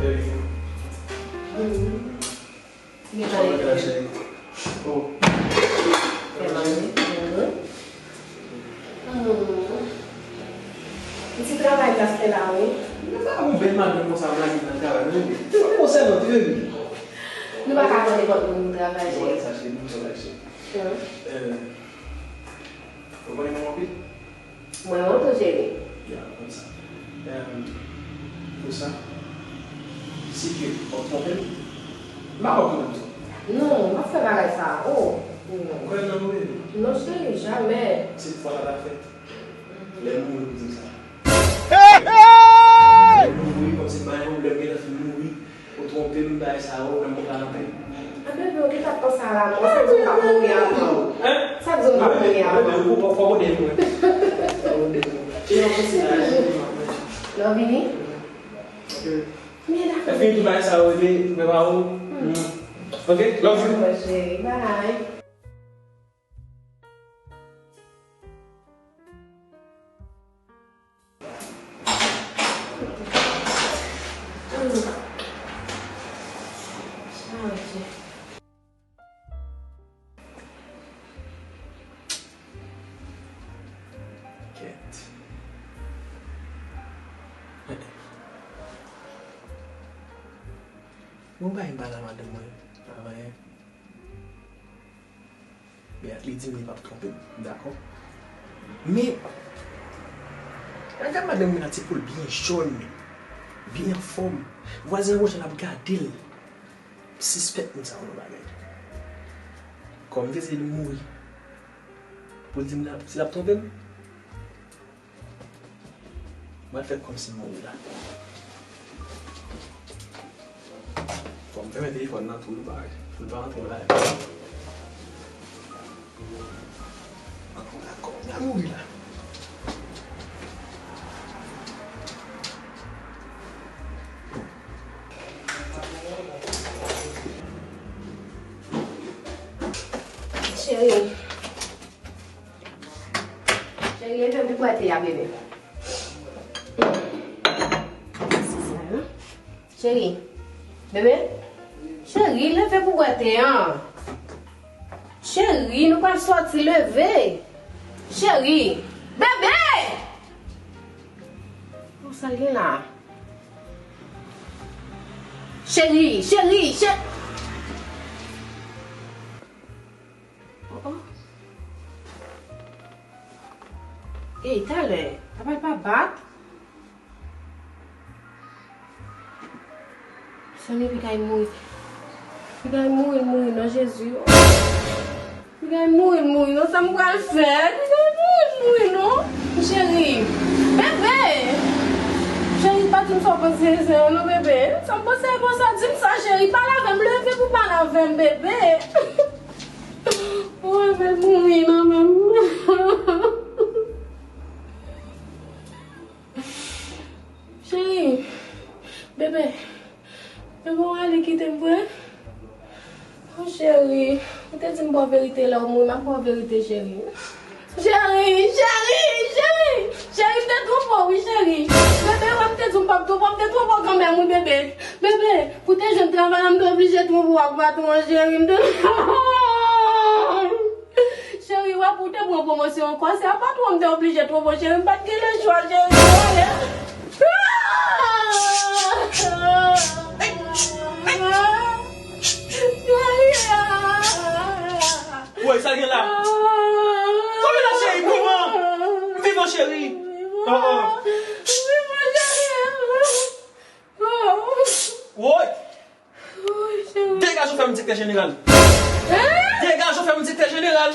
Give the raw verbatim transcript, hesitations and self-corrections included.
Baby. Kòman w ye la, cheri? Oh. Fè manje. Ti travay n ap fè la, wi. Nou pa yon bèl madanm konsa, m lage nan travay, non, baby. Sa konsènan ti baby. Nou pa ka konn nenpòt moun pou travay, cheri. Sa, cheri, nou sòt la, cheri. Ou konnen mwen anpil? Mwen renmen w tou, cheri. Ya, konn sa. Em, pou sa, si ke w twonpe m, m pa konn tou. Non, m ap fè bagay sa. Oh, non. Ou kwè nan mwen? Non, cheri, jamè. Se fwa sa ta fèt. Lè m mouri, ou di m sa. Lè m mouri, kòmsi m pa gen pwoblèm, gentan fin mouri. Ou twonpe m, bagay sa yo, nan mwen pa anpè. A bebe, ou gentan panse a lanmò, sa k di m p ap mouri avan? Hein? Sa k di m p ap mouri avan? Bebe, ou fò modèl mwen. Fò modèl mwen. Se yon konsiderasyon pou mwen. Lè w vini? Ok. Men dakò. Lè fini tout bagay sa yo, bebe, prepare w. Ok, love you. Dakò, cheri, bye. Kèt. Bon, bay m pale a madanm mwen avan yè. Bèt, li di m li p ap twonpe m, m dakò. Men, gade madanm mwen nan ti po l byen jòn, byen anfòm. Vwazen Rochèl ap gade l. M sispèk moun sa yon bagay. Kòm m te di li mouri. Pou l di m la, si l ap twonpe m. Mwen fè kòmsi m mouri la. Fò m fèmen telefòn nan tou, li pa, li pa antre la. Dakò, dakò, m ta mouri la. Cheri. Cheri, leve pou bwè te a, bebe. Cheri. Bebe. Cheri, leve pou bwè te a. Cheri, nou pral sòti, leve. Cheri. Bebe! Bon, sa l gen la? Cheri, cheri, cheri. Oh, oh. Ey, talè, apa l pa bat? Soni, piga l mouri. Piga l mouri, mouri, non, Jezi. Piga l mouri, mouri, non, sa m pral fè? Piga l mouri, mouri, non. Cheri, bebe. Cheri, pa di m sa w panse, se non, bebe. Sa m panse, konsa, di m sa, cheri. Pale avè m, leve pou pale avè m, bebe. Ou wè, fè l mouri nan men m. Cheri, bebe, bebe, ou ale kite m vre? Oh, cheri, ou te di m ba w verite lè w mouri, m ap ba w verite, cheri. Cheri, cheri, cheri, cheri, m te twonpe w, wi, cheri. Bebe, wè m te di w m p ap twonpe w, m te twonpe w kanmenm, wi, bebe. Bebe, pou te jwenn travay la, m te oblije twonpe w ak patwon an, cheri, m te... Cheri, wè, pou te pran pwomosyon ankò, se a patwon m te oblije twonpe w, cheri, m pa t gen lechwa, cheri. Woy, sa gen la? Kòman la, cheri? Vivan! Vivan, cheri! Oh, oh. Woy! Degaje w fè m direktè jeneral! Degaje w fè m direktè jeneral!